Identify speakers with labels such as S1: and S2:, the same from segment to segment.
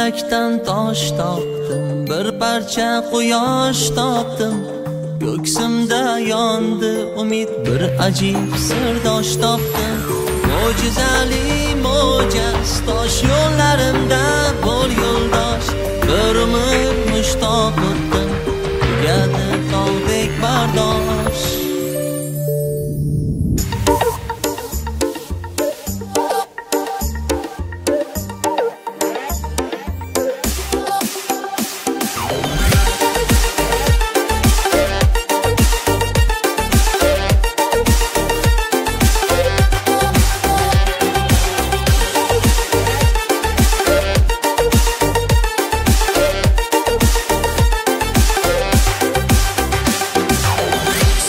S1: Sumalakdan tosh topdim, bir parcha quyosh topdim. Ko'ksimda yondi umid, bir ajib sirdosh topdim. Mo'jizali mo'jaz tosh yo'llarimda bo'l yo'ldosh. Bir umr mushtoq o'tdim, tugadi tog'dek bardosh.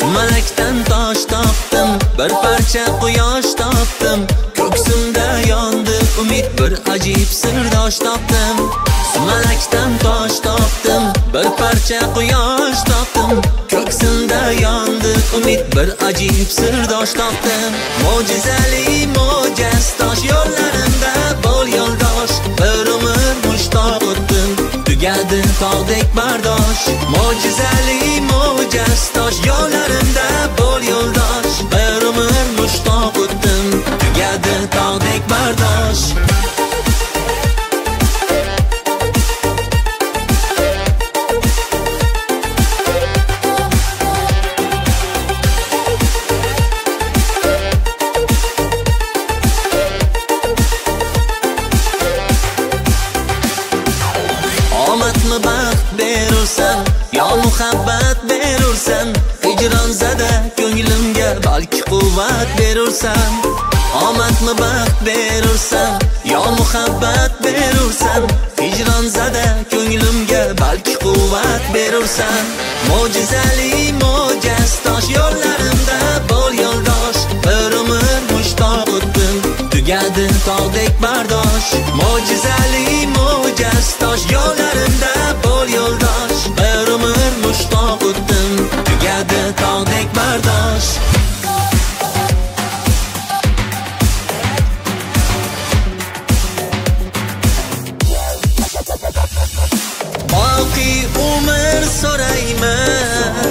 S1: Sumalakdan tosh topdim, bir parcha quyosh topdim. Ko'ksimda yondi umid, bir ajib sirdosh topdim. Sumalakdan tosh topdim, bir parcha quyosh topdim. Ko'ksimda yondi umid, bir ajib sirdosh topdim. Mo'jizali mo'jaz tosh yo'llarimda bo'l yo'ldosh. Bir umr mushtoq o'tdim, tugadi tog'dek bardosh. Mo'jizali mo'jaz tosh yo'llarimda bo'l yo'ldosh. Bir umr mushtoq o'tdim, tugadi tog'dek bardosh. Omadmi baxt berursan, yo muhabbat berursan, hijronzada ko'nglimga balki quvvat berursan. Omadmi baxt berursan, yo muhabbat berursan, hijronzada ko'nglimga balki quvvat berursan. Mo'jizali mo'jaz tosh yo'llarimda bo'l yo'ldosh. Bir umr mushtoq o'tdim, tugadi tog'dek bardosh. Mo'jizali mo'jaz tosh yo'llarimda bo'l yo'ldosh. Bir umr mushtoq o'tdim, tugadi tog'dek bardosh. Boqiy umr so'rayman,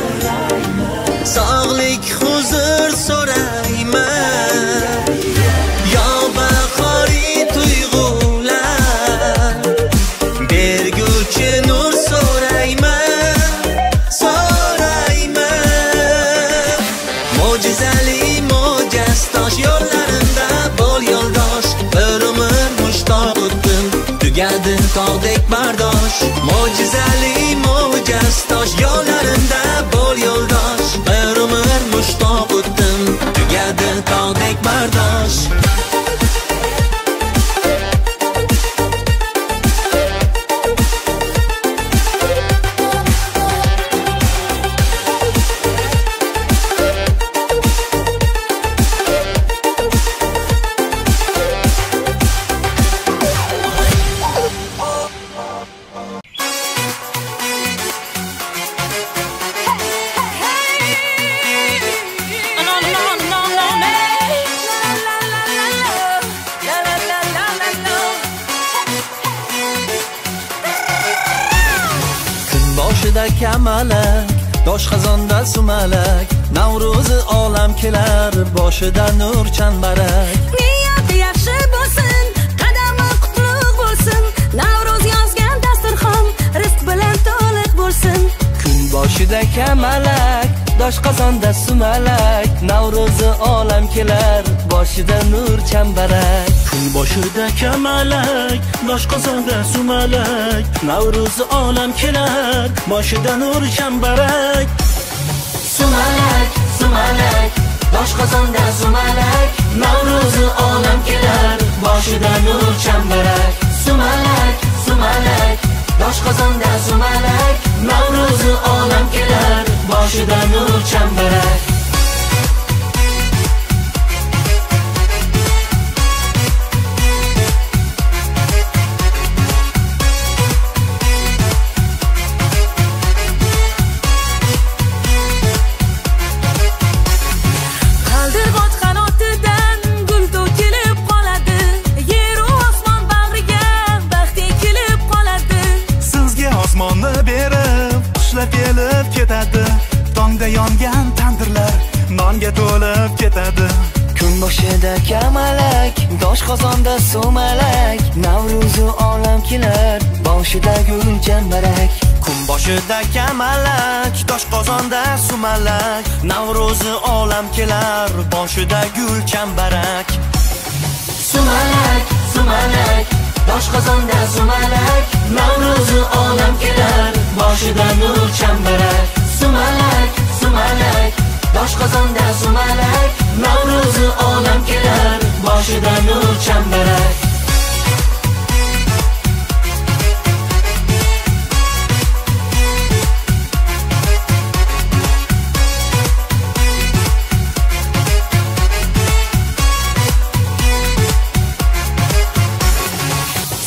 S1: sog'lik huzur so'rayman, yo bahoriy tuyg'ular berguchi nur so'rayman, so'rayman. Mo'jizali mo'jaz tosh yo'llarimda bo'l yo'ldosh. Bir umr mushtoq o'tdim, tugadi tog'dek bardosh. Mo'jizali mo'jaz tosh yo'llarimda bo'l yo'ldosh. Bir umr mushtoq o'tdim, tugadi tog'dek bardosh.
S2: Kamalak, doshqozonda sumalak, Navro'zi olam kelar, boshida nur chambarak.
S3: Niyati yaxshi bo'lsin, qadami qutlug' bo'lsin, Navro'z yozgan dasturxon rizq bilan to'liq bo'lsin.
S2: Kun boshida kamalak, doshqozonda sumalak, Navro'zi olam kelar, boshida nur chambarak.
S4: Kun boshida kamalak, doshqozonda sumalak, Navro'zi olam kelar, boshida nur chambarak.
S2: Sumalak, sumalak, doshqozonda sumalak, Navro'zi olam kelar, boshida nur chambarak. Sumalak, sumalak, doshqozonda sumalak, Navro'zi olam kelar, boshida nur chambarak.
S3: Qaldirg'och qanotidan gul to'kilib qoladi, yer u osmon bag'riga baxt ekilib qoladi.
S4: Pishadigan tandirlar nonga to'lib ketadi.
S1: Kun boshida kamalak, doshqozonda sumalak, Navro'zi olam kelar, boshida gul chambarak.
S4: Kun boshida kamalak, doshqozonda sumalak, Navro'zi olam kelar, boshida gul chambarak.
S2: Sumalak, sumalak, doshqozonda sumalak, Navro'zi olam kelar, boshida nur chambarak. Sumalak, sumalak, doshqozonda sumalak, Navro'zi olam kelar, boshida nur chambarak.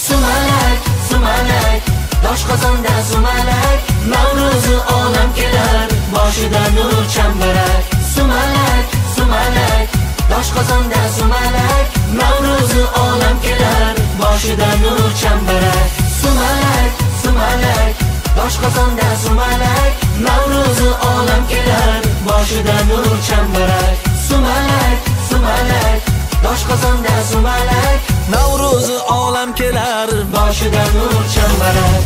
S2: Sumalak, sumalak, doshqozonda sumalak, Navro'zi olam kelar, boshida nur chambarak. Sumalak, sumalak, doshqozonda sumalak, Navro'zi olam kelar, boshida nur chambarak. Sumalak, sumalak, doshqozonda sumalak, Navro'zi olam kelar, boshida nur chambarak. Sumalak, sumalak, doshqozonda sumalak,
S4: Navro'zi olam kelar,
S2: boshida nur chambarak.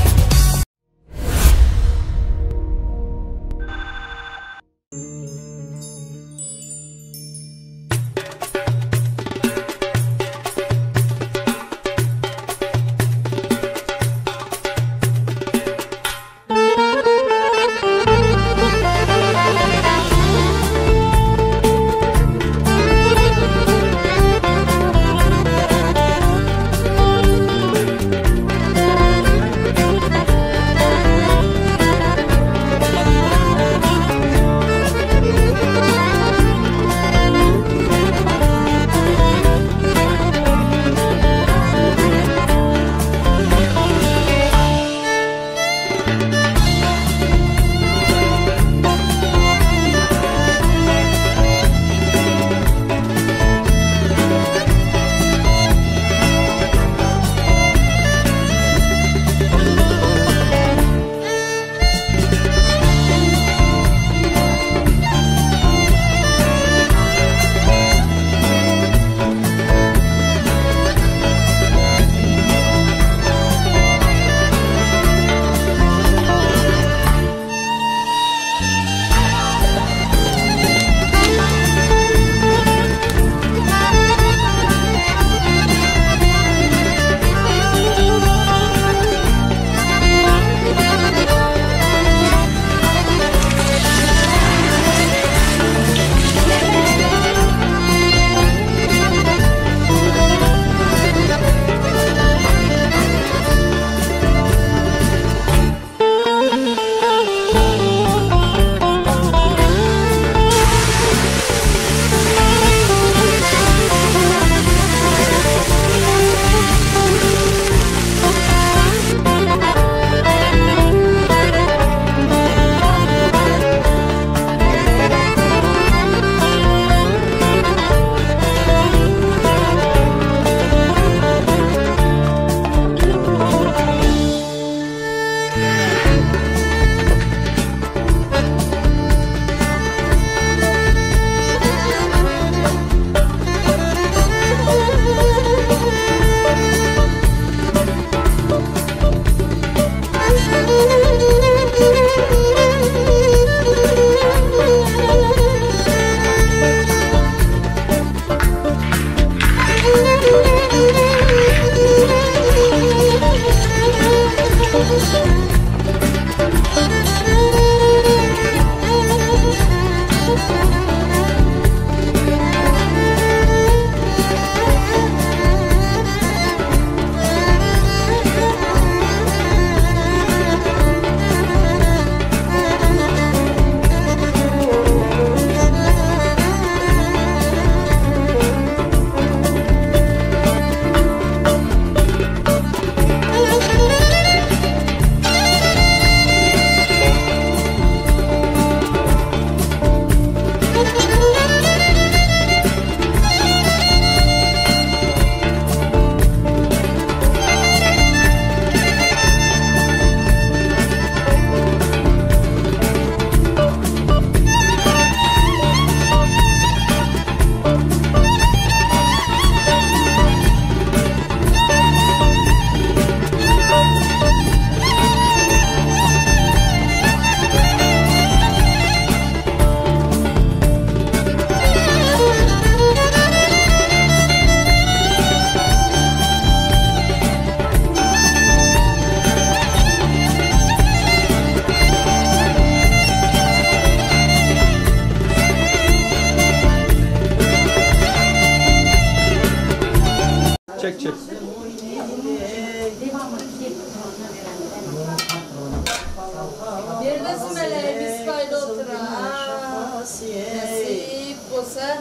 S5: oldu.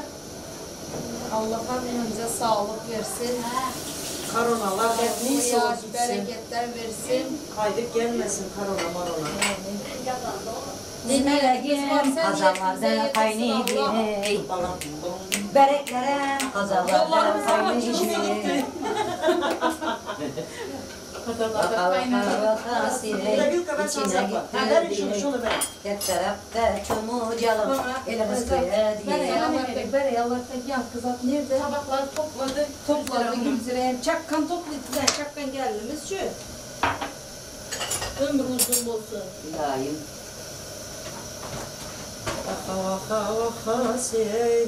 S5: Allah hepimize sağlık versin.
S6: Koronalar neyse o gitsin.
S5: Bereketler versin.
S6: Kaydık gelmesin korona marona.
S7: Zümrəgim qazalarda qaynaydı. Bərəklərəm qazalarda qaynaydı. İçine gitti. Hep tarafta çomucalım. Elimiz köye diye.
S5: Nerede? Tabakları topladı. Topladı Gülzireyim. Çakkan topladı. Çakkan geldimiz şu. Ömür uzun olsun.
S7: İlahim.
S6: Aha aha sey.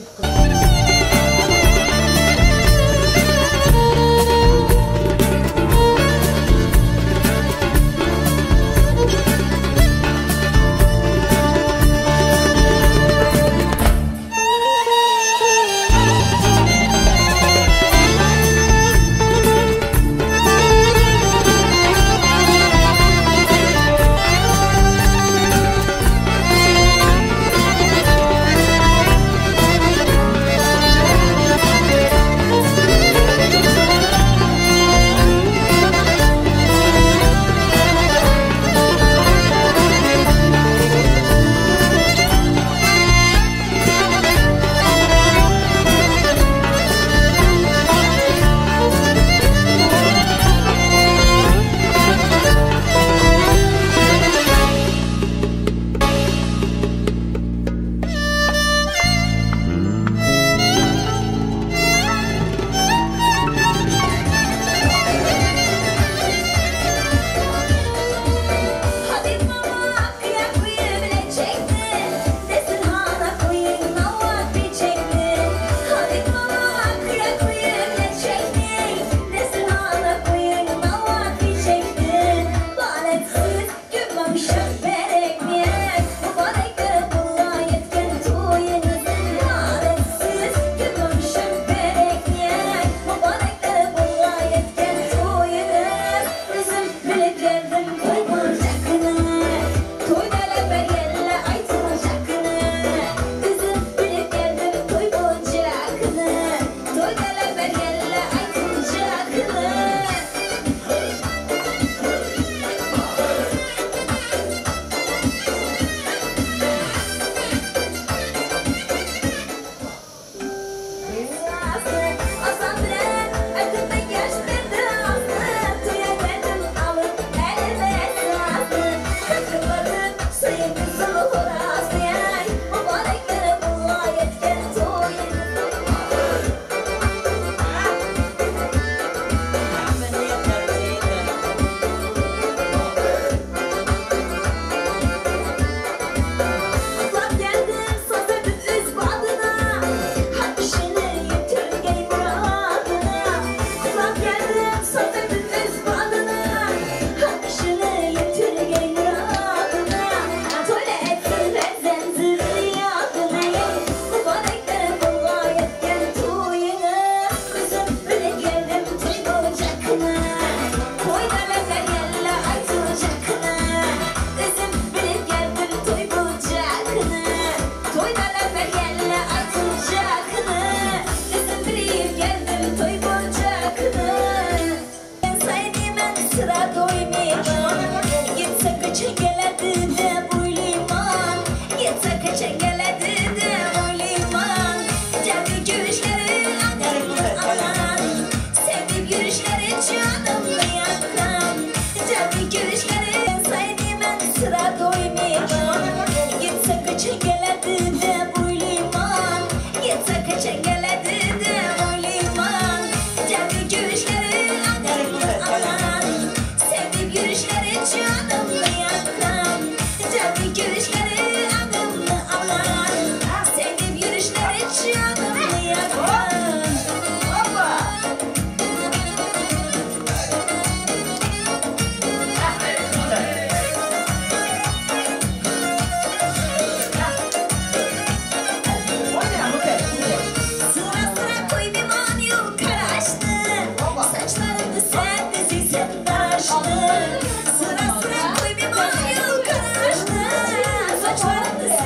S3: Saçlarını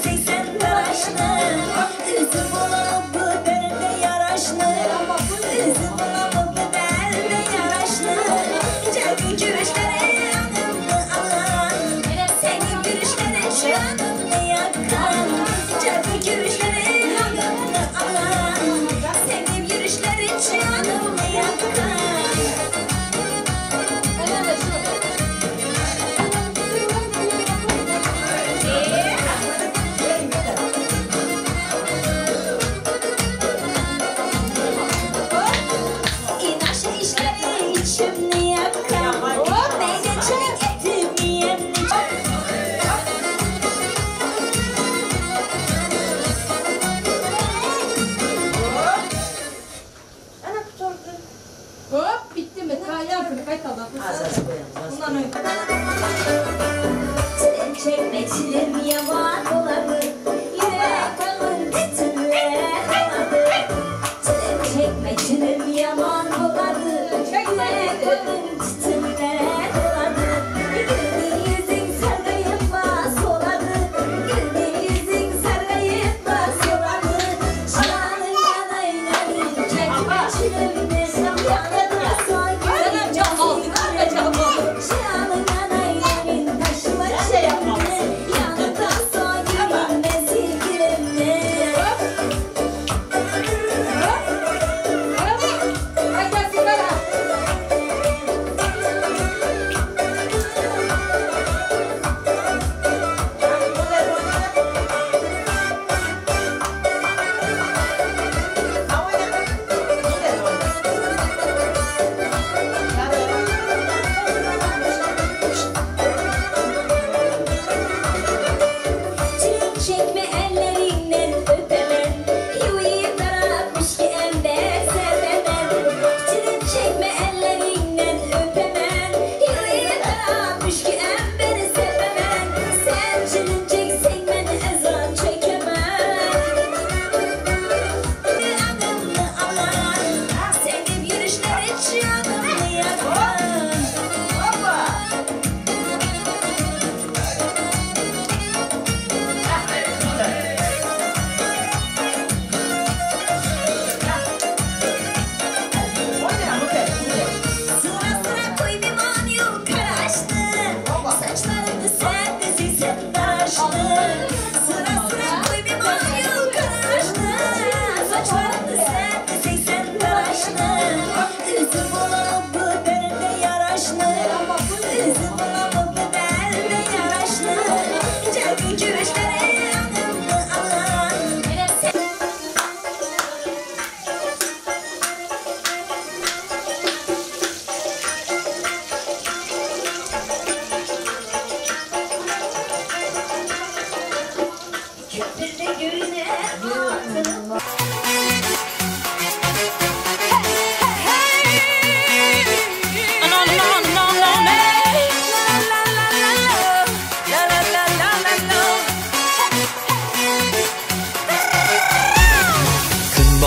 S3: sen, sen taşlı. Üzüm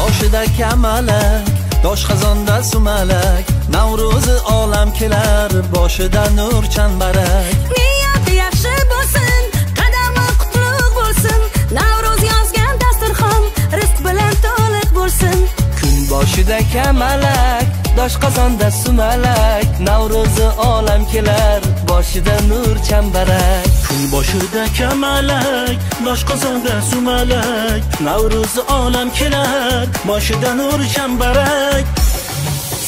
S4: Boshida kamalak, doshqozonda sumalak, Navro'zi olam kelar, boshida nur chambarak.
S3: Niyat yaxshi bo'lsin, qadami qutlug' bo'lsin, Navro'z yozgan dasturxon rizq bilan to'liq bo'lsin.
S4: Kun boshida kamalak, doshqozonda sumalak, Navro'zi olam kelar, boshida nur chambarak.
S8: Kun boshida kamalak, doshqozonda sumalak, Navro'zi olam kelar, boshida nur chambarak.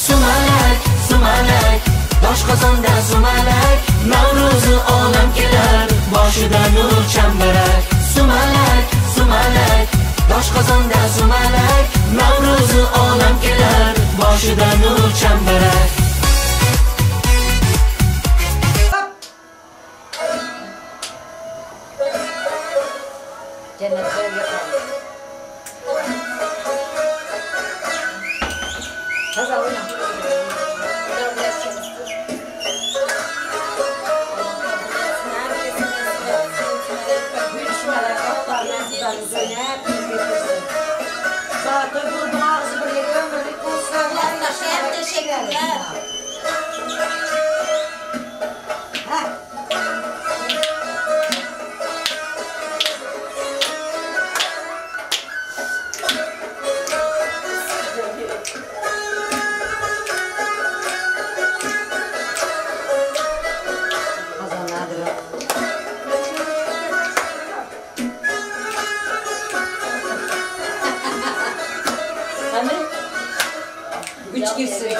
S2: Sumalak, sumalak, doshqozonda sumalak, Navro'zi olam kelar, boshida nur chambarak. Sumalak, sumalak, doshqozonda sumalak, Navro'zi olam kelar, boshida nur chambarak.
S7: Cennetler yapalım. Hazal oyna. Teşekkürler. Üç girsin.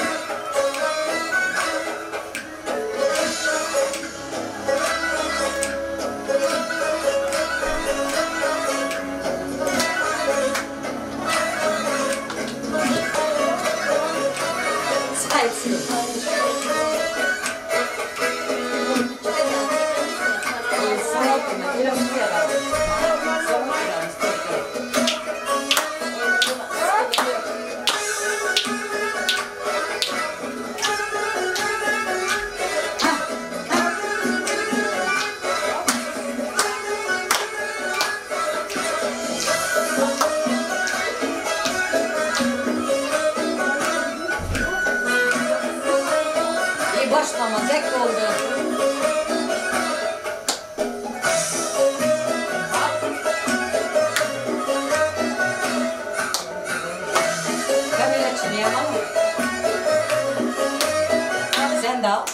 S7: Başlama, zevk oldu. Kamera çınlayalım mı? Sen de al.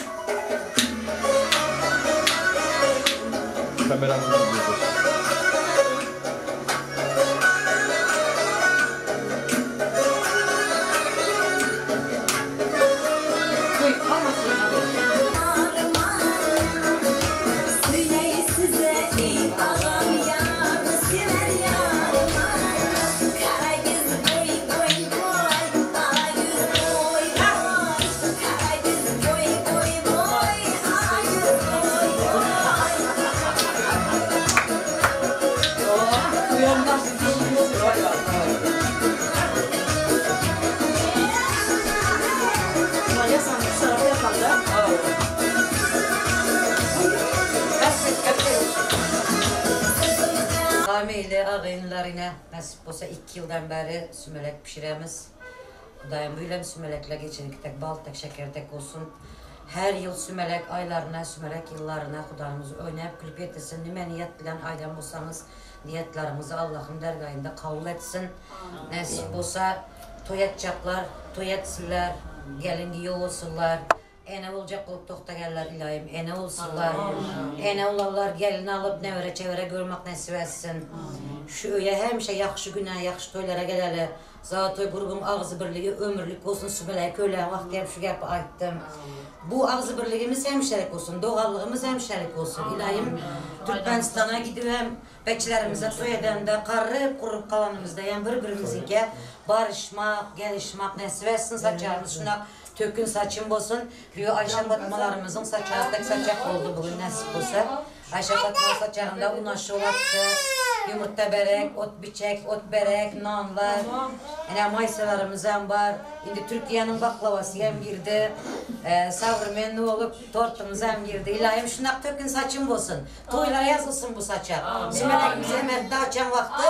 S9: Kameramı da alıyoruz.
S7: Aile ağayınlarına nasip olsa 2 yıldan beri sümelek pişiremiz. Xudayım böyle sümelekle geçindik tek bal tek şeker tek olsun. Her yıl sümelek aylarına, sümelek yıllarına Xudayımız oynayıp gülüp yetirsin. Nime niyet bilen aydan olsanız niyetlerimizi Allah'ın dergahında kabul etsin. Amin. Nasip olsa toy edecekler, toy etsinler, gelin giyiyor olsunlar. Ene olacak olup toxtaganlar ilayim, ene olsunlar. Ene olanlar gelin alıp nevere çevre görmek nasip etsin. Şu öye hemşe yaxşı güne, yaxşı toylara geleli. Zatoy grubun ağzı birliği ömürlük olsun, sümelek öyle vakti hep şu gapi aytdım. Bu ağzı birliğimiz hemşerik olsun, doğallığımız hemşerik olsun. İlayim Türkmenistan'a gidip hem bekçilerimize toy edende karıp kurup kalanımızda yani bir-birimizge barışmak, gelişmek nasip etsin saçarımız şuna. Tökün saçım olsun. Diyor Ayşe Fatmalarımızın saçağı tek saçak oldu bugün nasip olsa. Ayşe Fatma saçağında un aşı olaktı, yumurta berek, ot biçek, ot berek, nanlar. Yani maysalarımız hem var. Şimdi Türkiye'nin baklavası hem girdi. Savramenli olup tortumuz hem girdi. İlahim şunak tökün saçım olsun. Toylara yazılsın bu saçak. Sümelekimiz hemen daha açan vakti.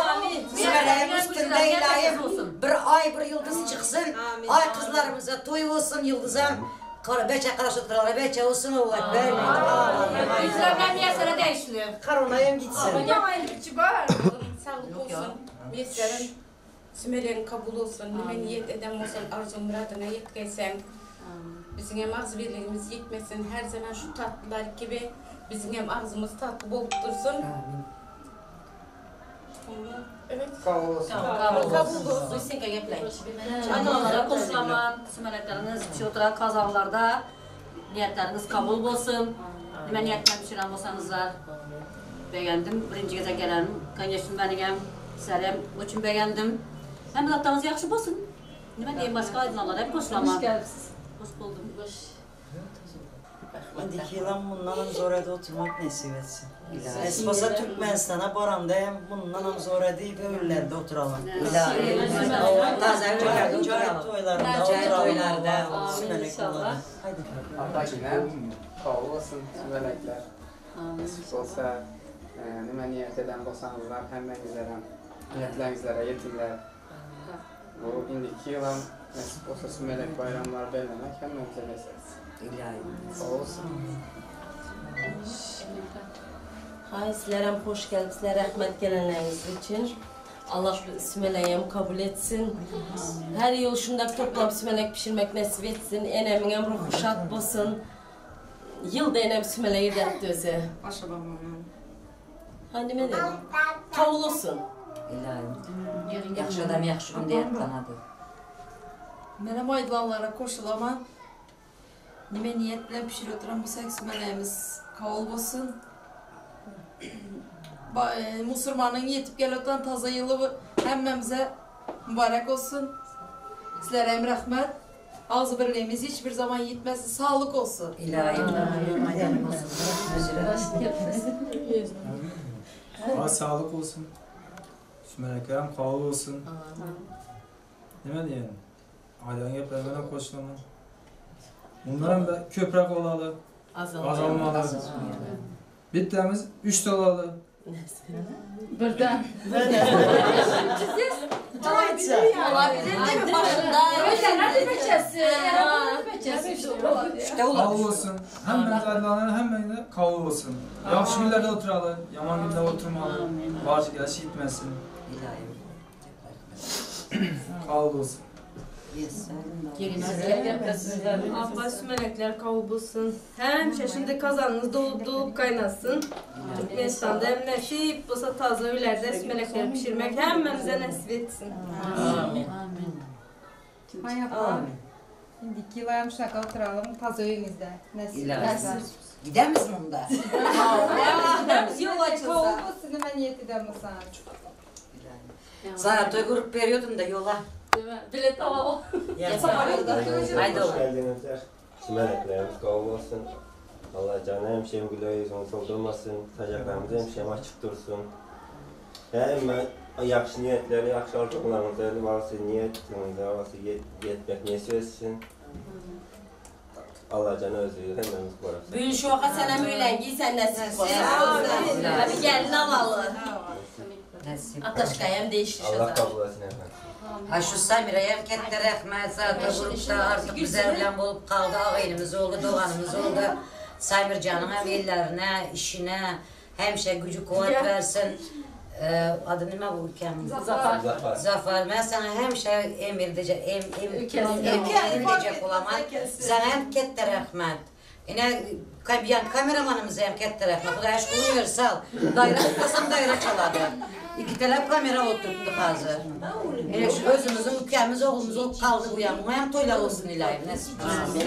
S7: Sümeleğin üstünde ilahim. Bir ay bir yıldız çıksın. Amin. Ay kızlarımıza toy olsun yıldızam. Beçe karıştırlar, beçe olsun o var.
S5: Yüzlerden niye değişiyor?
S6: Karonayım gitsin.
S9: Sağlık olsun. Miyeslerin sümelerin kabul olsun. Nime niyet eden olsun, arzu muradına yetkelsen. Bizim hem ağız birliğimiz yetmesin. Her zaman şu tatlılar gibi bizim hem ağzımız tatlı bolup dursun. Evet.
S10: Kabul olsun.
S9: Kabul olsun.
S11: Analara qoşulaman, sümelekleriniz pişir oturan kazanlarda niyetleriniz kabul olsun. Nime niyetler pişiren olsanızlar. Beğendim. Birinci gece gelen, конечно, benim sizlerem için beğendim. Hem de hattağınız yaxşı olsun. Nime diyeyim başka aydınlarlara hep qoşulaman.
S5: Hoş geldiniz.
S11: Hoş buldum.
S6: İndiki yılan bundan zorada oturmak nasip etsin. Esposa Türkmenistan'a baranda hem bundan zorada öğürlerde oturalım. Cahit toylarında oturalım. Sümelek olalım. Haydi.
S10: Atakine kabul olsun sümelekler. Nasip olsa nime niyet eden bolsanızlar hemmenizlere, niyetlerinizlere yetinler. Bu indiki yılan nasip olsa sümelek bayramlar bellemek hemmemize nasip etsin.
S7: İlahi.
S10: Sağ olsun.
S12: Hay sizlere hoş geldiniz. Sizlere rahmet gelenleriniz için. Allah sümeleyem kabul etsin. Her yıl şunda toplam sümelek pişirmek nasip etsin. Enemin hem ruhu şad olsun. Yılda enem sümeleği de yaptı özü. Hani ne dedim? Kabul olsun.
S7: İlahi. Yaxşı adam yaxşı günde yatlanadı.
S13: Benim aydılanlara koşulaman. Nime niyet bilen pişir oturan bu sümeleğimiz kabul olsun. Musurmanın yetip gel oturan taza yılı hemmemize mübarek olsun. Sizlere hem rahmet. Ağzı birliğimiz hiçbir zaman yitmesin. Sağlık olsun.
S7: İlahi.
S14: Allah sağlık olsun. Sümeleklerim kabul olsun. Nime diyelim? Aydan geplerine koşulaman. Bunların da köprek olalı, azalmalı. Bittemiz 3 olalı.
S5: Birden.
S12: Olabilir değil mi başında?
S14: Kabul olsun. Hemmemiz adlanır, hemmemiz kabul olsun. Yaxşı günlerde oturalım, yaman günde oturmalı. Barış gelişi gitmesin. Kabul olsun.
S15: Allah sümelekler kabul olsun. Həmişə şimdi kazanınız dolup dolup kaynasın. Türkmenistan'da hem nasip olsa taze öylerde sümelekleri pişirmek hemmemize nasip etsin.
S12: Amin.
S5: Amin. Şimdiki yılayım şaka oturalım taze öyümüzde. Nasip.
S7: Gider misin onda?
S5: Gidemiz yol açılsa. Kabul olsun hemen niyet edem olsan.
S7: Sana toy grup veriyordum da yola.
S11: Bilet alalım.
S7: Haydi
S16: hoş geldinizler. Sümeleklerimiz kabul olsun. Allah canı hemşehrim güler yüzünü soldurmasın. Tacaklarımız hemşehrim açık dursun. Hem yaxşı niyetleri, yaxşı arzularınızı varsa niyetiniz varsa yetmek nasip etsin. Allah canı özü hemmemiz korusun.
S12: Bugün şu vaka sen hem öğlengi, nasip olsun. Hadi gelin alalım. Ataşkayam değişti.
S16: Allah kabul etsin efendim.
S7: Ha şu Samira'ya katta rahmet, zaten grupta artık bize bilen bolup kaldı, ağaynimiz oldu, doğanımız oldu. Samir canım hem ellerine, işine, hemşe gücü kuvvet versin. Adı ne bu ülkemin?
S11: Zafer.
S7: Zafer. Ben sana hemşe emir diyecek, emir diyecek olamam. Sana hem katta rahmet. Yine kameramanımıza hem katta rahmet. Bu da hiç uyuyor, sal. Daire tutasam daire çaladı. İki tane kamera oturttuk hazır. Yani şu özümüzün ülkemiz, oğlumuz olup kaldı bu yan. Hem toylar olsun ilahi. Nasip olsun.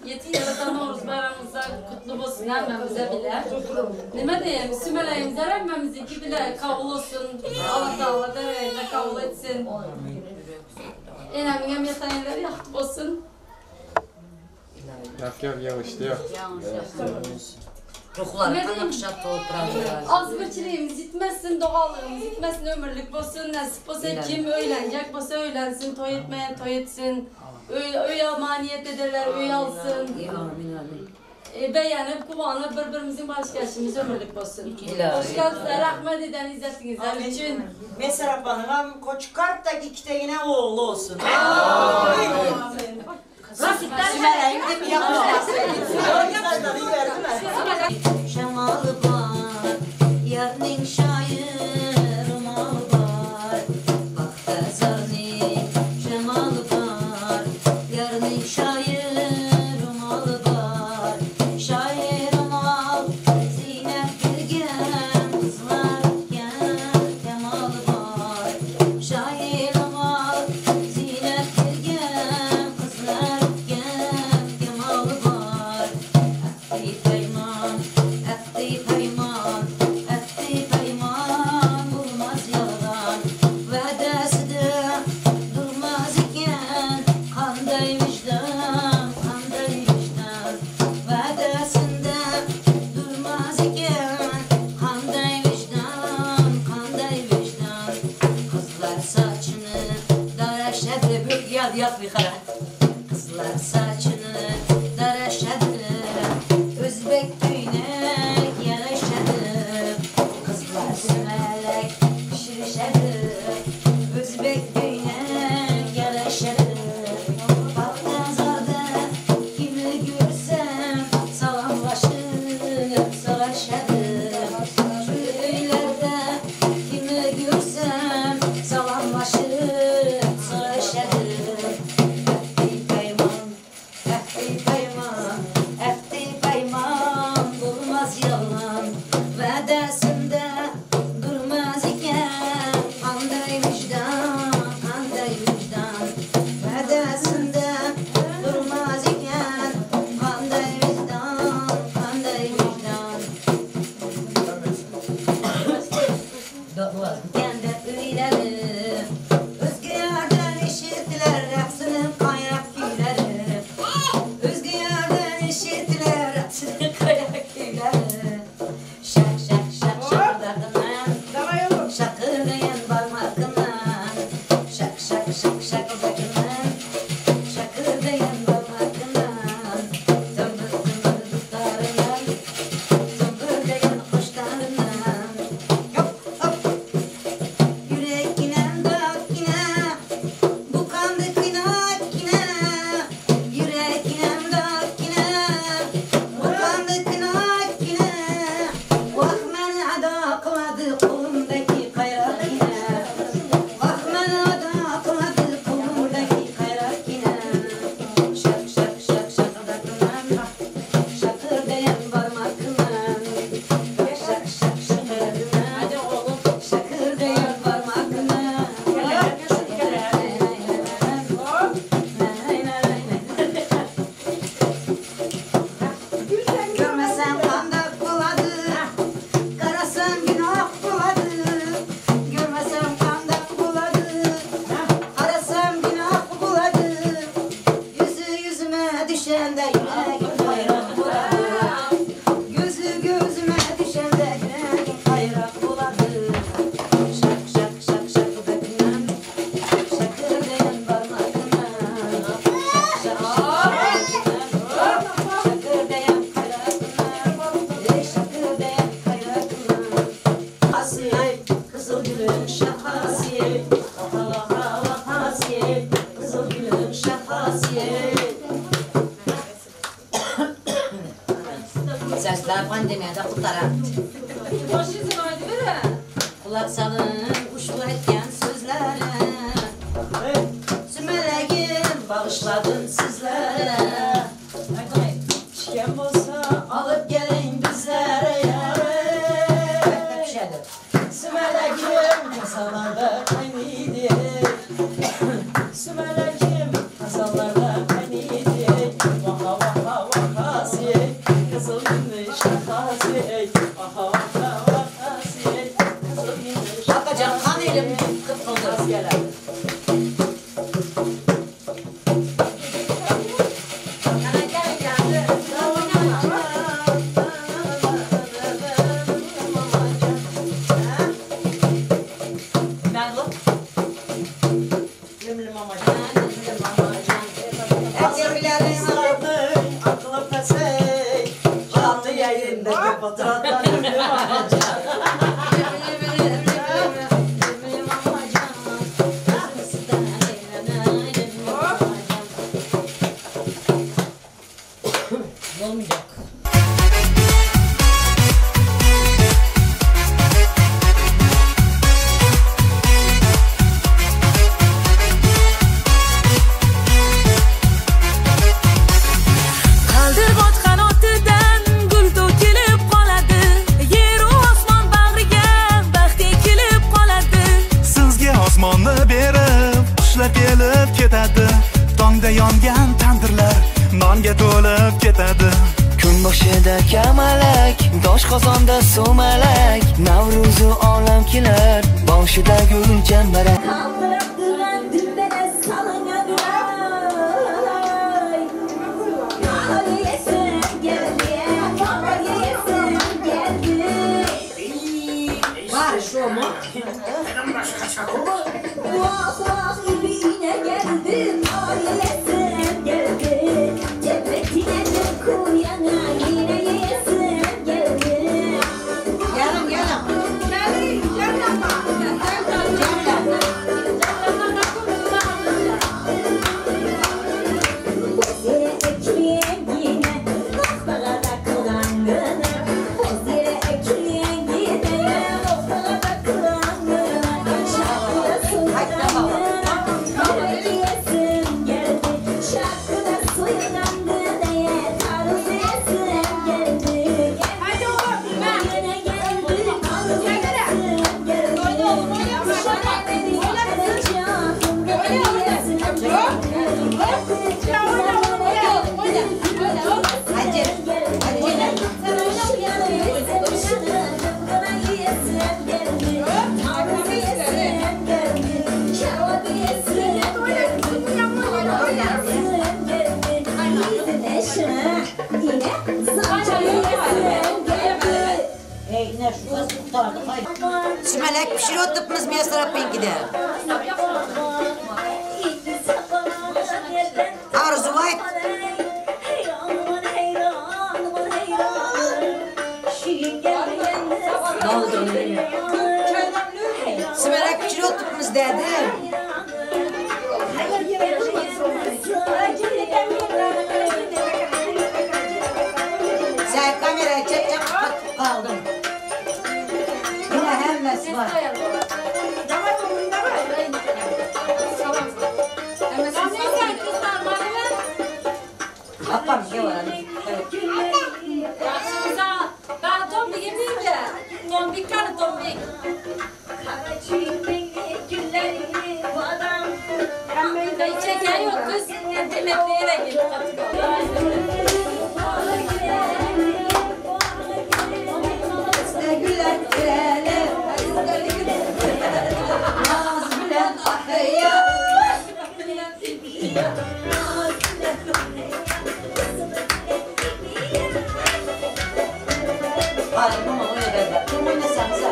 S15: Yetin yaratan Novruz bayramımıza kutlu olsun hemmemize bile. Nime diyeyim, sümeleğimize hemmemizinki bile kabul olsun. Allah da Allah dereyinde kabul etsin. Enemin hem yatan yerleri yaktı olsun.
S10: Yok yok yavaş yok.
S7: Ruhları kanakşat oturalım.
S15: Az bir çileğimiz gitmesin, doğallığımız gitmesin, ömürlük olsun, nasip olsa kim öğlenecek olsa öğlensin, toy etmeyen toy etsin. Öy alma niyet ederler, öy alsın.
S7: Amin amin.
S15: Beğenip, kuvanıp birbirimizin baş gelişimiz ömürlük olsun. Hoş geldiniz, rahmet eden izzetinizler için.
S6: Mesela Hanım, Koçkart'taki iki tane oğlu olsun.
S15: Amin.
S6: Sümeleğim de mi yapmışlar?
S7: Şemalı var, yarın şair malı var. Baktazarni şemalı var, yarın şair malı var. Şair mal, zinet bilgen kızlar gel kemalı var. Şair mal, zinet bilgen kızlar gel kemalı var. Ehdi peyman, ehdi peyman, ehdi peyman bulmaz yalan. Vədəsi də durmaz ikən, qanday vicdan, qanday vicdan. Vədəsində durmaz ikən, qanday vicdan, qanday vicdan. Qızlar saçını daraşadı, yad yat bir xara. Qızlar saçını daraşadı, Özbek köynək yaraşadı. Qızlar sümelek pişirişədi, Özbek köynək yaraşadı. Balkazarda kimi görsəm salamlaşıb soruşadı. Köylərdə kimi görsəm salamlaşıb soruşadı. Əhdi peyman, əhdi peyman, əhdi peyman bulmaz yalan. Vədəsində durmaz ikən, qanday vicdan, qanday vicdan. Vədəsində durmaz ikən, qanday vicdan, qanday vicdan. Kəndə öyləri, özgə yerdən eşitdilər rəqsinin qayraq küyləri. Özgə yerdən eşitdilər rəqsinin qayraq küyləri. Şak şak şak şakırdağından, şakırdayan barmağından. Şak şak şak şakırdağından, şakırdayan barmağından. Tımbır tımbır dutlarından, tımbırdayan kuşlarından. Hop hop. Yürek inen dağ kine, bu kandı kınak kine. Yürek inen dağ kine, bu kandı kınak kine. Vah meni ada qıladı qolumdaki qayrak kine. Vah meni ada qıladı qolumdaki qayrak kine. Şak şak şak şakırdakından, şakırdayan barmakından. Şak şak şakırdakından, şakırdayan barmakından. Görmesen kandak buladı, karasan günah buladı. Görmesem kandak buladı, arasam günah buladı. Yüzü yüzüme düşende yüreğim hayran buladı. Gözü gözüme düşende yüreğim hayran buladı. Şak şak şak şakırdakından, şakırdayan barmakından. Şak şak şak şakırdayan kayrakından, şakırdayan kayrakından. Asiye, kızıl gülün şahasiye, vaha vahasiye, kızıl gülün şahasiye. Sesler pandemiyada kurtaran. Kulak salın uşbu etken sözlere, Sümeleğim bağışladım sizlere.
S6: Pişken bolsa alıp gelin bizlere yare. Sümeleğim kasalarda kaynıydı. Sümeleğim kasalarda kaynıydı. Vaha vaha vahası, kızıl gümüş şahası. Vaha vaha vahası, kızıl gümüş.
S7: Bakacağım kan elim kıpkıldı.
S6: Az gelen.
S7: Ben
S4: Doshqozonda sumalak, Navro'zi olam kelar, boshida gul chambarak.
S3: Vah vah ibiğine geldim, ailesim geldi. Cennetine de kuyana yine yesim geldi.
S5: Gelin gelin.
S9: Gelin gelin ama.
S3: Bozire ekleyen yine, noktağa takılan gına. Bozire ekleyen yine, noktağa takılan gına. Şarkıda suyundan geldi, şarkıda suyundan gınaya tarz yesim geldi.
S9: Hadi oğlum,
S3: Yine geldi, arz yesim geldi.
S7: Sümelek pişiriyorduk biz Miyasar de. Arzu ayt. Ne oldu? Sümelek pişiriyorduk biz dedim. Sen kamerayı çek çek kaldım. Yine hemmesi var. Apam ne var hani?
S15: Ben tombik yemeyeyim de. Tombik kanı tombik. Çeken yok kız. Demetleyerek gelip
S5: Güller güller, naz bilen ahya.
S7: Hadi mama oyna beraber. Dur oynasanıza.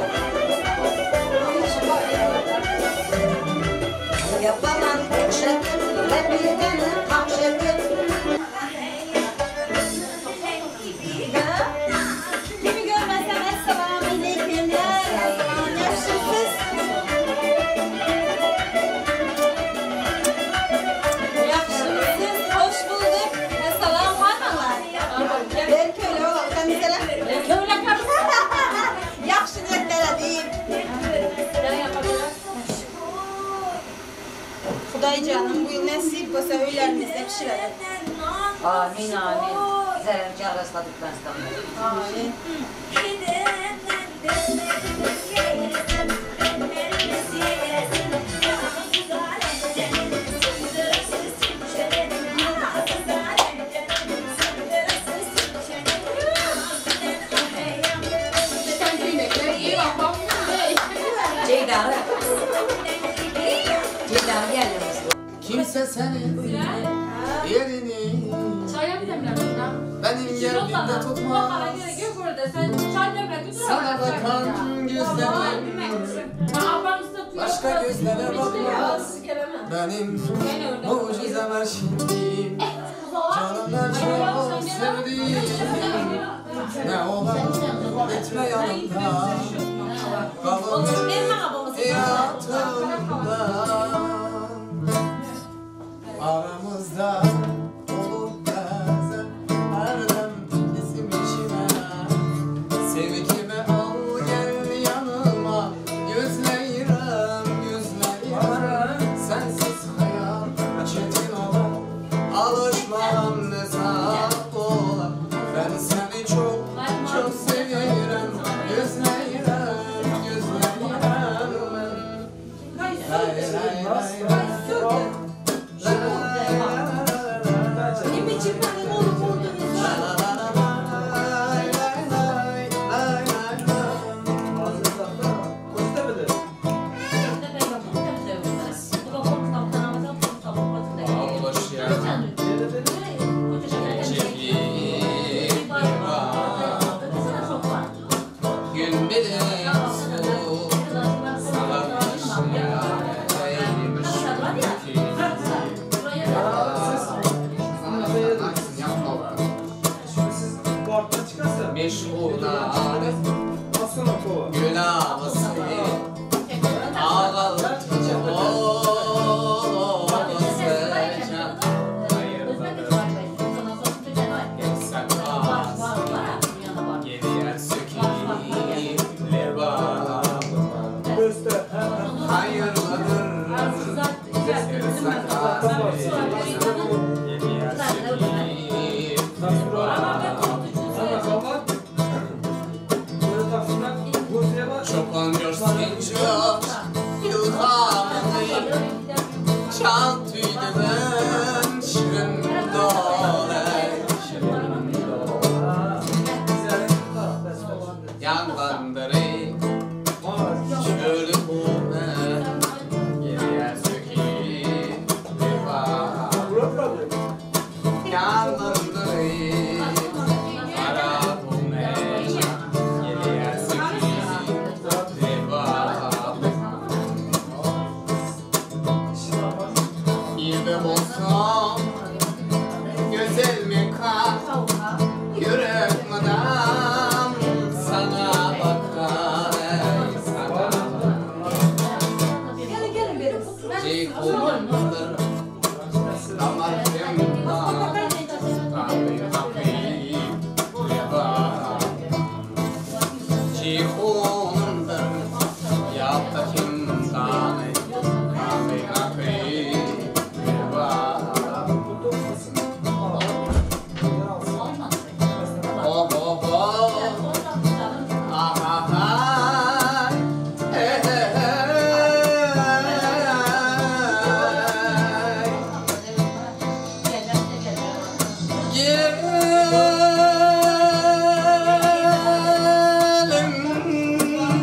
S7: Yapamam şakın, ben bir tane hapşakın.
S5: Kimi görmesem esselamu aleyküm. Yaxşısınız. Yaxşısınız, hoş bulduk. Esselam hanımlar. Ben köylü olalım, sen mesela.
S15: Köylü karısı.
S5: Yaxşı niyetler edeyim. Xuday canım, bu yıl nasip olsa öylərimizdə pişirelim.
S7: Amin amin. Zərərki arasla Türkmenistan'da.
S5: Amin.
S7: Ceyda. Ceyda gel yanımıza.
S17: Kimse senin yerini benim yerimde tutmaz. Sana bakan gözlerim başka gözlere bakmaz. Benim mucizem her şeyim, canımdan çok sevdiğim. Ne olur gitme yanımda, kalın hayatımda. Aramızda olur bazen her dem isim içime. Sevgimi al gel yanıma, gözlerim gözlerim. Sensiz hayat çetin olar, alışmam ne saat olar. Ben seni çok çok seviyorum, gözlerim. Hayırlıdır. Çoban görsün çok ilhamını, çal tüyden şirin dole. Yanlandırı şöyle kume geriye sökü defa. Yanlandırı kara kume geriye sökü defa. Bir de olsam güzel mi kal yürek madam sana bakar ey sana. Ceyhunumdur damar kimdan tabi tabi leba. Ceyhunumdur yapta kimdan tabi tabi leba. Oh oh oh. Ah ah ah. Hey hey hey.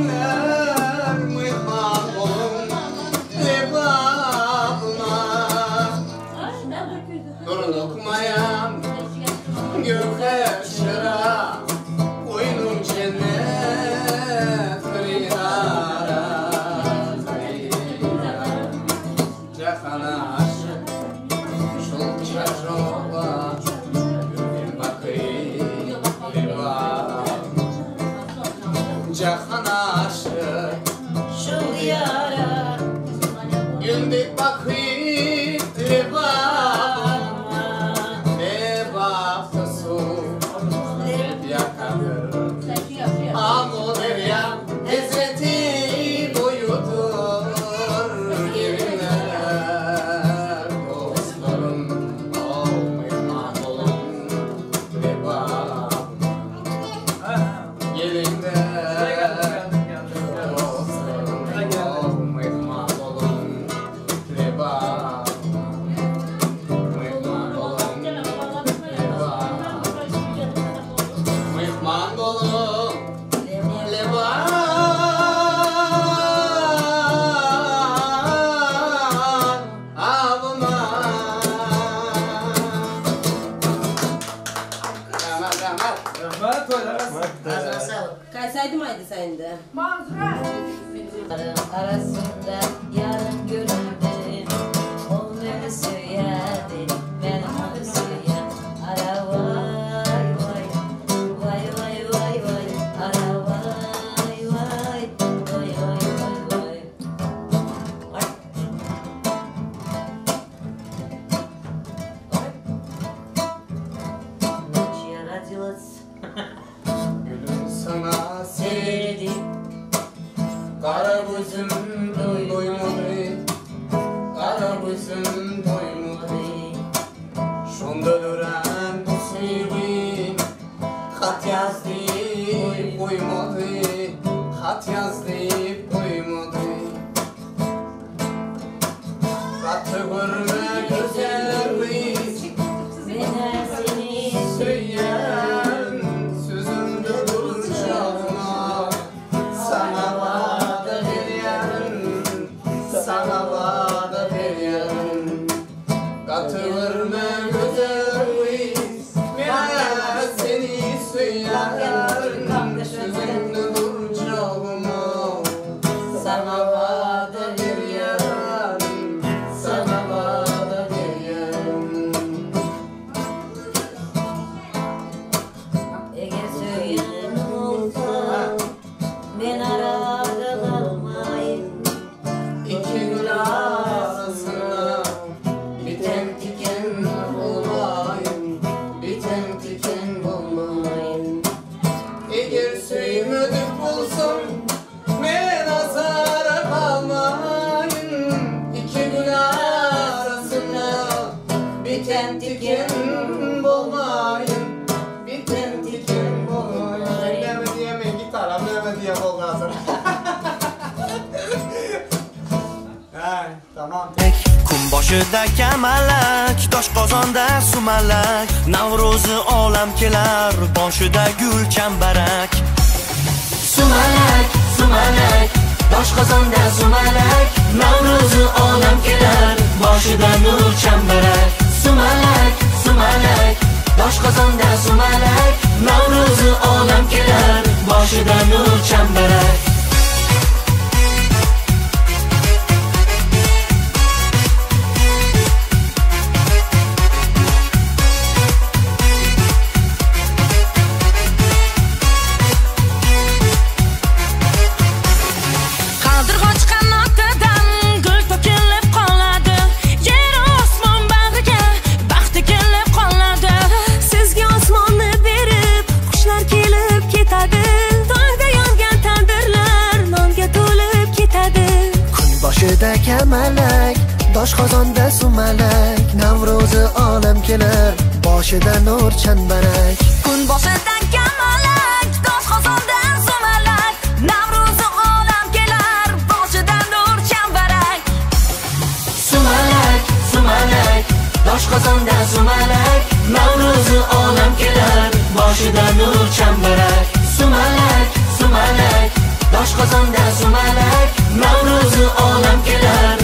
S17: Gelinler mihman olun lebabıma. Durun okumayan gövher şıra, koynum cennet riyara. Cehana aşık şul çaşola gülüm bakayım leba. Cehana aşık
S7: şul diyara,
S17: gündük bakayım leba. Amu derya hezreti boyudur. Gelinler dostlarım ol mihman olun lebabıma. Gelinler dostlarım ol mihman olun lebabıma. Mihman olun lebabıma. Mihman olun lebabıma.
S12: Kaysaydım haydi sen de.
S7: Arasında yarın göründü. O beni söylerdi, ben onu söyler. Ara vay vay, vay vay vay vay. Ara vay vay, vay vay vay vay. Ay. Ay. Ночь я родилась.
S17: Gülüm sana
S7: Sevdim.
S17: Kara gözüm doymadı, kara gözüm doymadı. Şunda duran bu sevgi hat yazdı koymadı, hat yazdı koymadı. Katı görme güzel kız,
S7: Ben seni
S17: söyleyen sözümde duracağıma. Sana vada veriyorum, sana vada veriyorum. Katı görme güzel kız, ben seni söyleyen sözümde duracağıma. Sana vada veriyorum, sana vada veriyorum.
S7: Eğer söyleyen olsa ben arada kalmayayım.
S17: İki gül arasında biten tiken olmayın, biten tiken olmayın. Eğer söylemedik olsam ben azara
S1: Boshida kamalak, doshqozonda sumalak, Navro'zi olam kelar, boshida gul chambarak.
S2: Sumalak, sumalak, doshqozonda sumalak, Navro'zi olam kelar, boshida nur chambarak. Sumalak, sumalak, doshqozonda sumalak, Navro'zi olam kelar, boshida nur chambarak.
S4: Boshida kamalak, doshqozonda sumalak, Navro'zi olam kelar, boshida nur chambarak.
S3: Kun boshida kamalak, doshqozonda sumalak, Navro'zi olam kelar, boshida nur chambarak.
S2: Sumalak, sumalak, doshqozonda sumalak, Navro'zi olam kelar, boshida nur chambarak. Sumalak, sumalak, doshqozonda sumalak, Navro'zi olam kelar.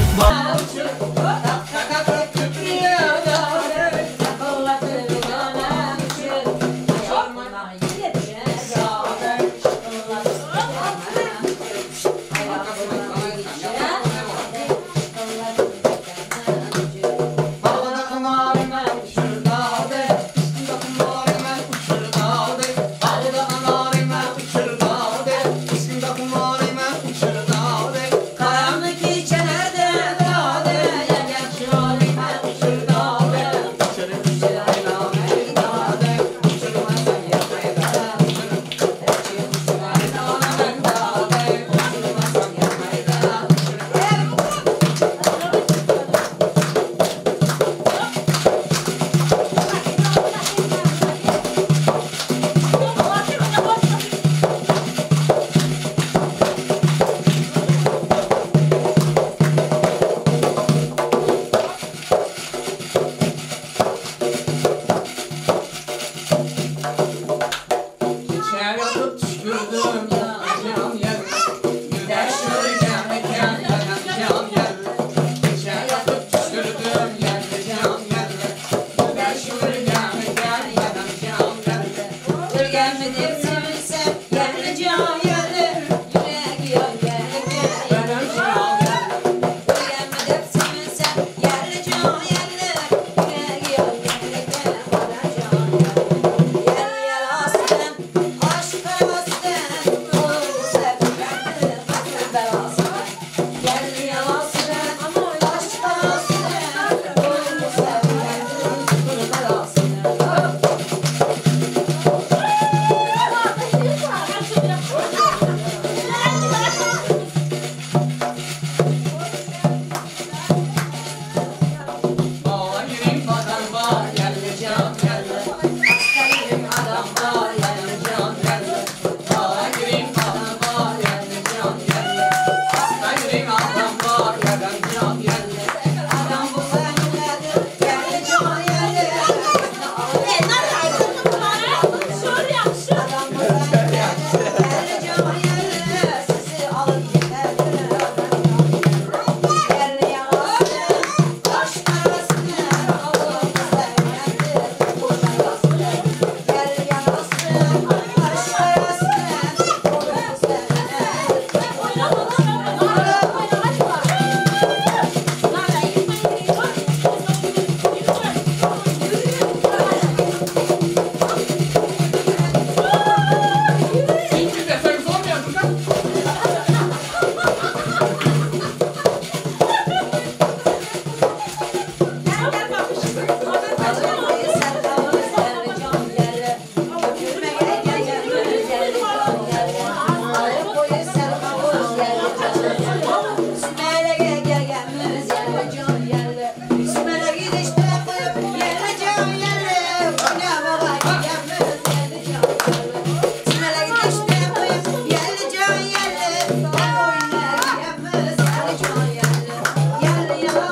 S3: Yerli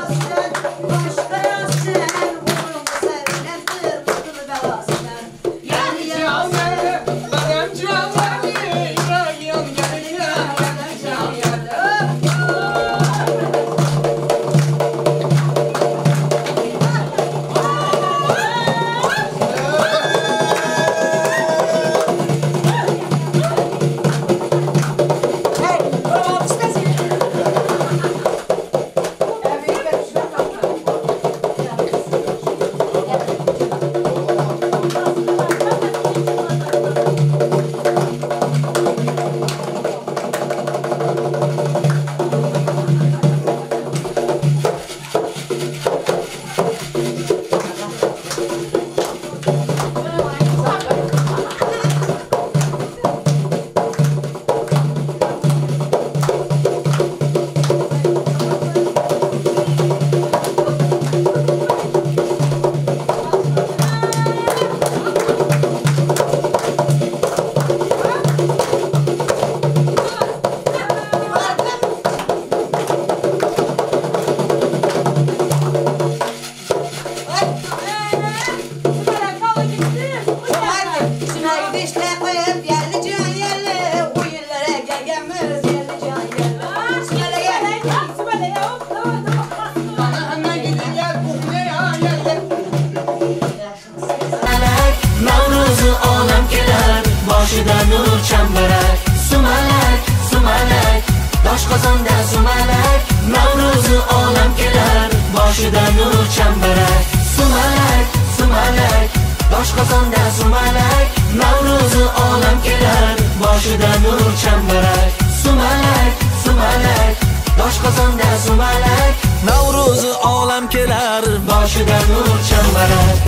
S2: Doshqozonda sumalak, Navro'zi olam kelar, boshida nur chambarak. Sumalak, sumalak, Doshqozonda sumalak, Navro'zi olam kelar, boshida nur chambarak. Sumalak, sumalak, Doshqozonda sumalak,
S1: Navro'zi olam kelar,
S2: boshida nur chambarak.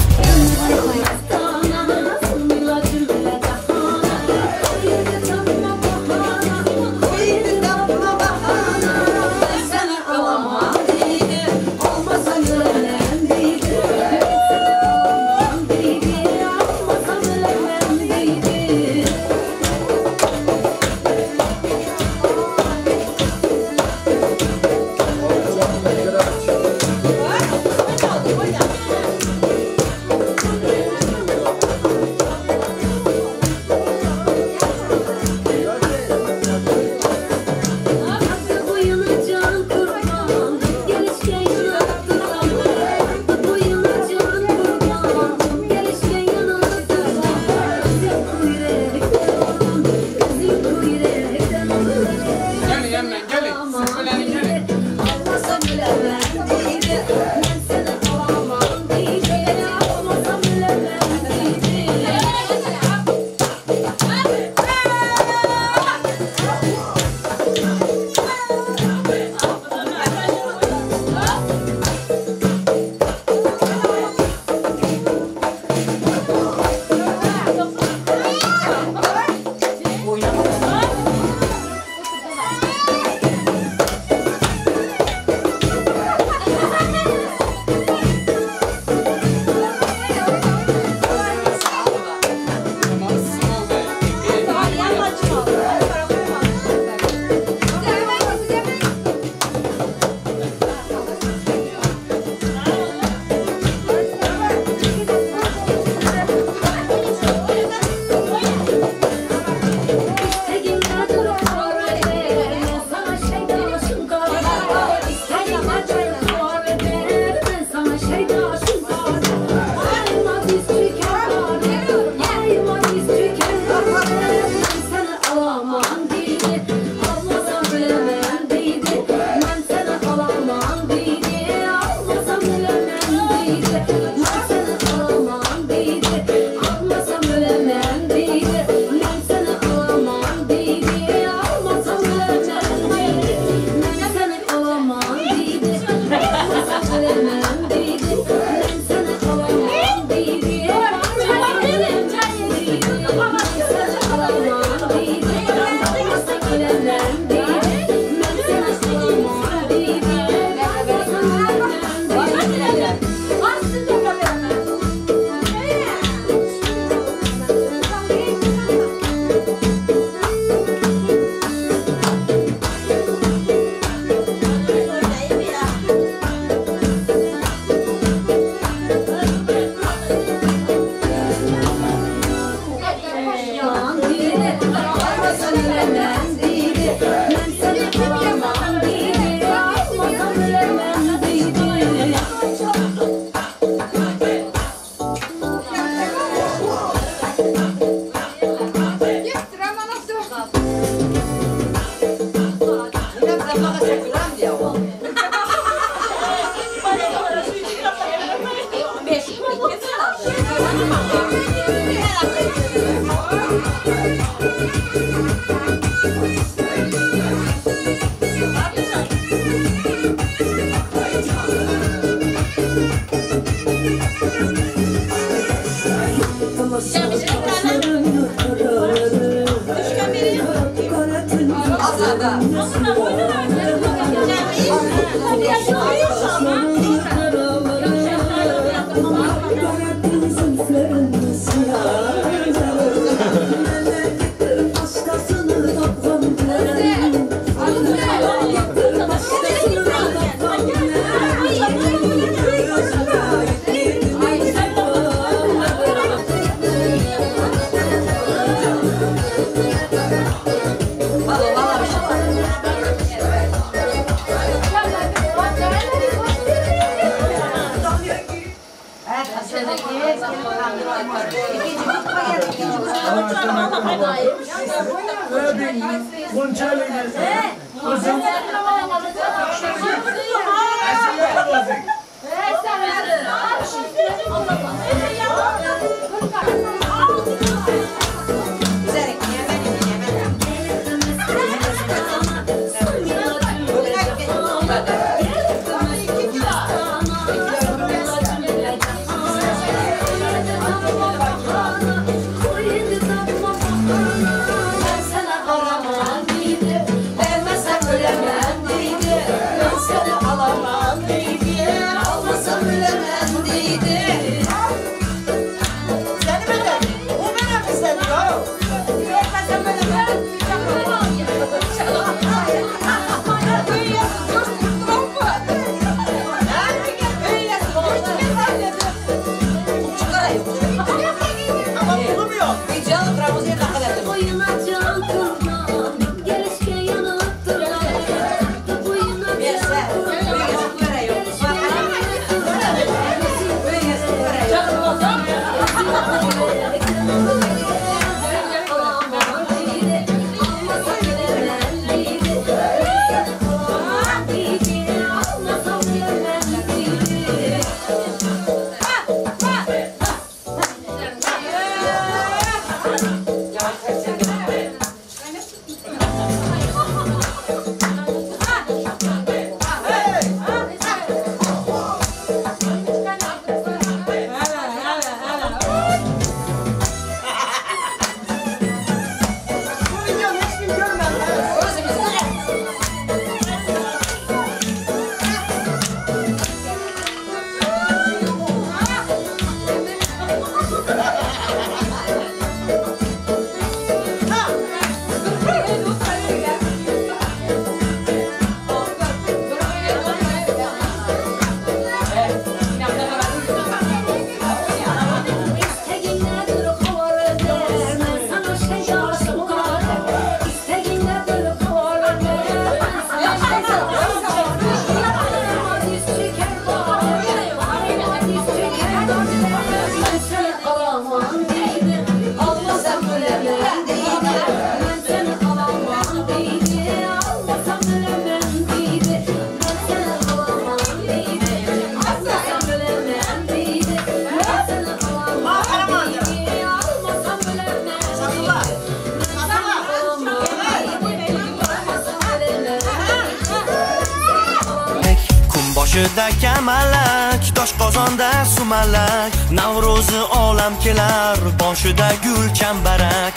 S1: boshida kamalak, doshqozonda sumalak, Navro'zi olam kelar, boshida gul chambarak.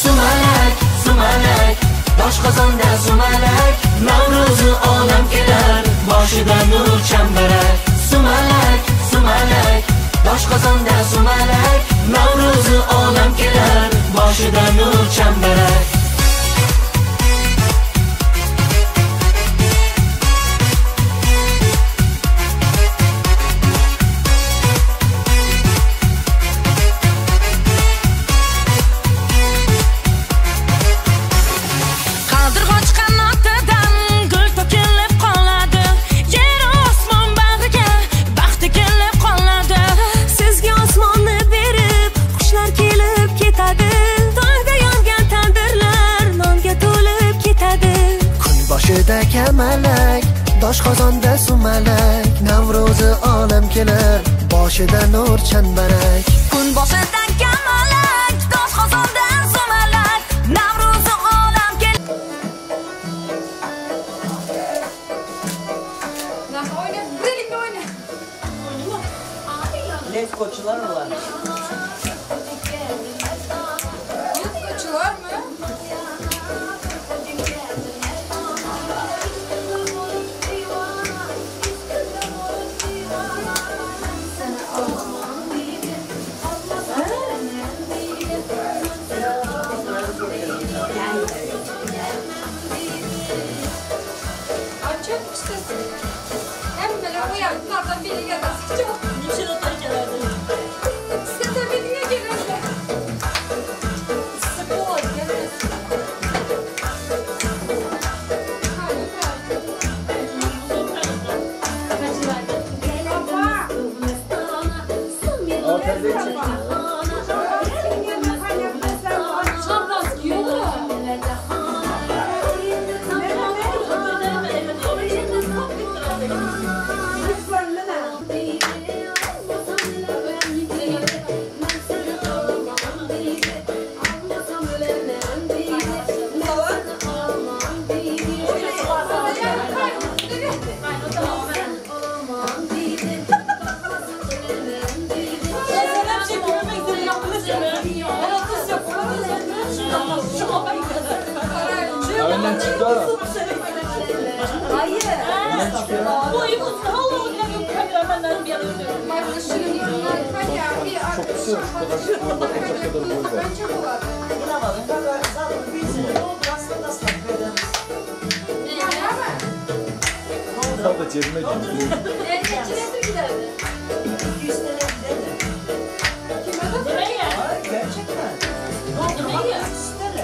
S2: Sumalak, sumalak, doshqozonda sumalak, Navro'zi olam kelar, boshida nur chambarak. Sumalak, sumalak, doshqozonda sumalak, Navro'zi olam kelar, boshida nur chambarak.
S4: Boshida kamalak, doshqozonda sumalak, Navro'zi olam kelar, boshida nur chambarak.
S3: Kun boshida kamalak, doshqozonda sumalak, Navro'zi olam kelar.
S13: Nasıl oyna? Birlikte oyna.
S6: Lefkoçular var.
S13: Lefkoçular mı? Bunlardan biri gelmez. Çok.
S11: Niçin otururken
S13: İstese birine gelirler. İstese bu gelmez.
S14: Da cebime girdi.
S13: Evet, giderdi.
S6: 200 TL giderdi.
S11: Kime ya?
S6: Hayır, gerçekten.
S11: Kime ya?
S6: 200 TL.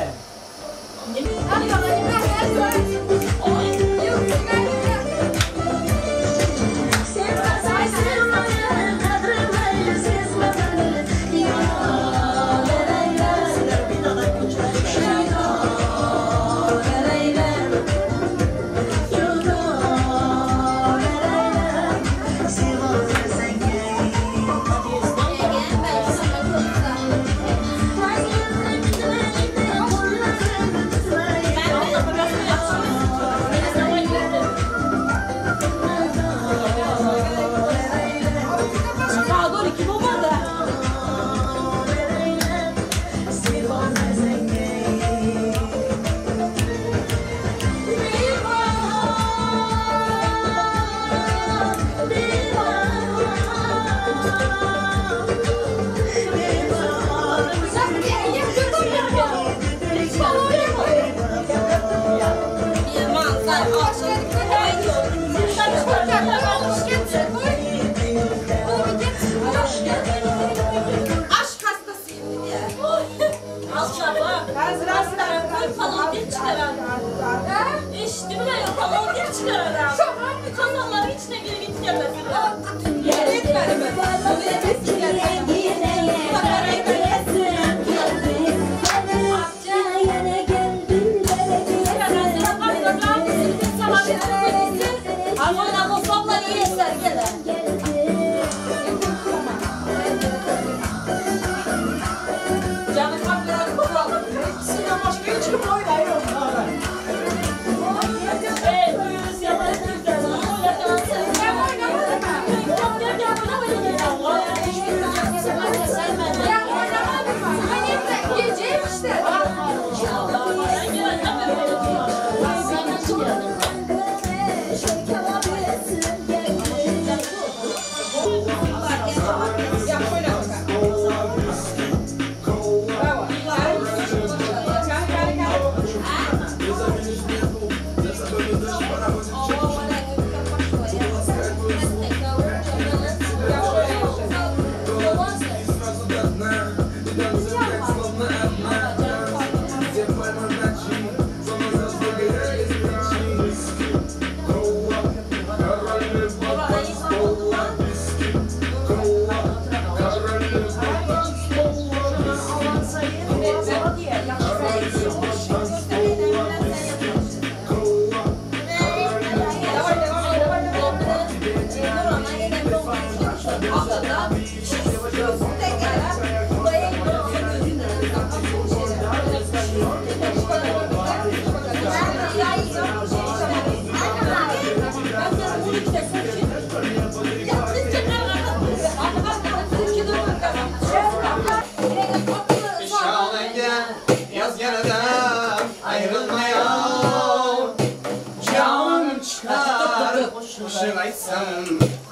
S11: Başka hiç kim oynayıyor.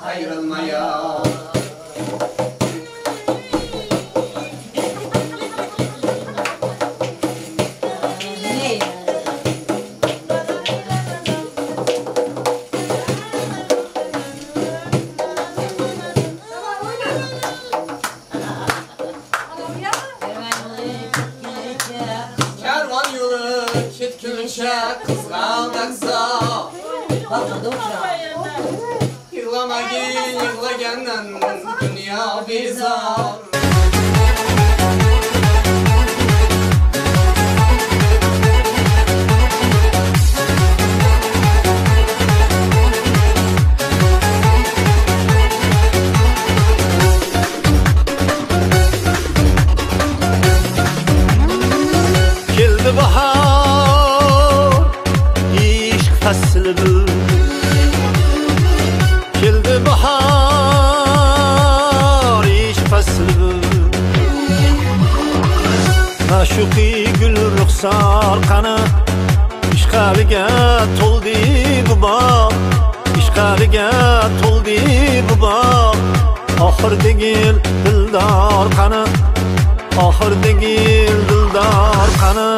S17: Ayrılmaya. Kervan yolu ketguncha qizg'aldoqsa. Yig'lamagin yig'lagandan dunyo bezor.
S8: Keldi bahor, ishq fasli bu. Keldi bahor, ishq fasli bu. Ma'shuqi gul ruxsor qani, ishqaliga to'ldi bu bog', ishqaliga to'ldi bu bog'. Oxir degil dildor qani, oxir degil dildor qani.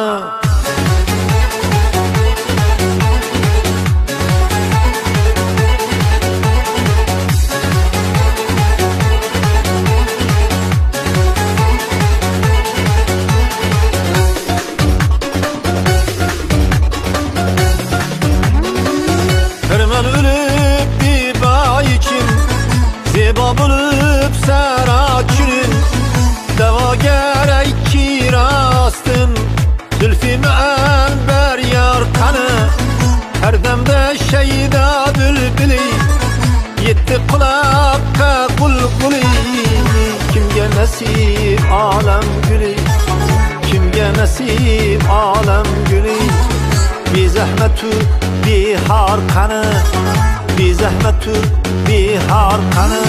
S8: Xirman o'lib bebay ichim, zebo bo'lib sarachirin, da'vogar aytki rostin, zulfi anbar yor qani. Har damda shayda bulbuli, yetti quloqqa qulquli. Kimga nasib olam guli, kimga nasib olam guli. Bezahmatu behor qani, bezahmatu behor qani.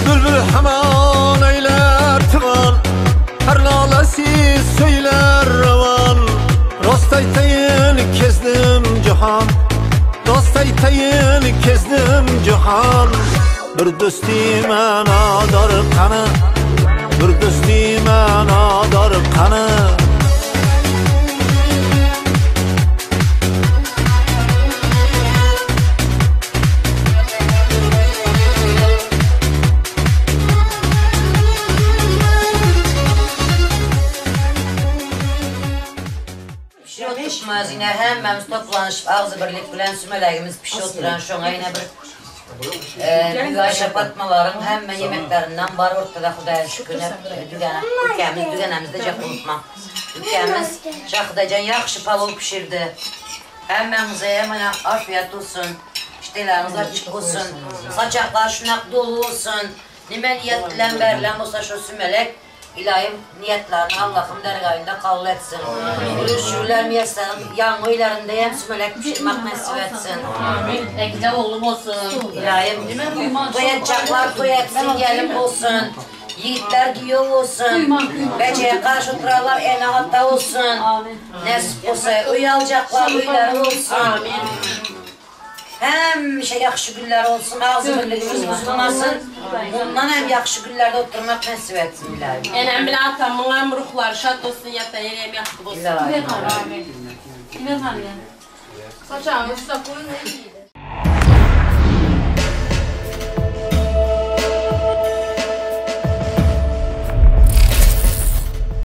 S8: Bülbül hamon eylar tig'on, har nolasi söyler ravan. Rost aytayin kezdim jahon, rost aytayin kezdim jahon. Bir do'sti ma'nodor qani, bir do'sti ma'nodor qani.
S7: Yine hemmemiz toplanışıp ağzı birlik bilen sümelekimiz pişi oturan şoňa yine bir Ayşe Fatmaların hemme yemeklerinden var ortada Xudaya şükür. Ülkemiz dügenemiz de unutma. Ülkemiz Şahıdacan yaxşı palov pişirdi. Hemmemize hemen afiyet olsun. İşteleriniz açık olsun. Saçaklar şunak dolu olsun. Nime niyet bilen verilen olsa şu sümelek İlahim niyetlerini Allah'ım dergahında kabul etsin. Ülüşürler miyeslerin yan huylarında hem sümelek pişirmek nasip etsin.
S11: Amin. Güzel oğlum olsun.
S7: İlahim toy edecekler toy etsin, gelin olsun. Yiğitler giyiyor olsun. Beceye karşı oturarlar en hatta olsun. Nasip olsa uy alacaklar uyları olsun.
S11: Amin.
S7: Həmişə yaxşı günlər olsun, ağzı birliyimiz bozulmasın. Bundan hem yaxşı günlərdə oturmaq nəsib etsin ilahi.
S12: Enəm bilə atamın hem ruhları şad olsun, yatan yeri hem yaxşı olsun.
S7: İlahi.
S11: Amin.
S13: Saçağını üstüne koyun ne iyi.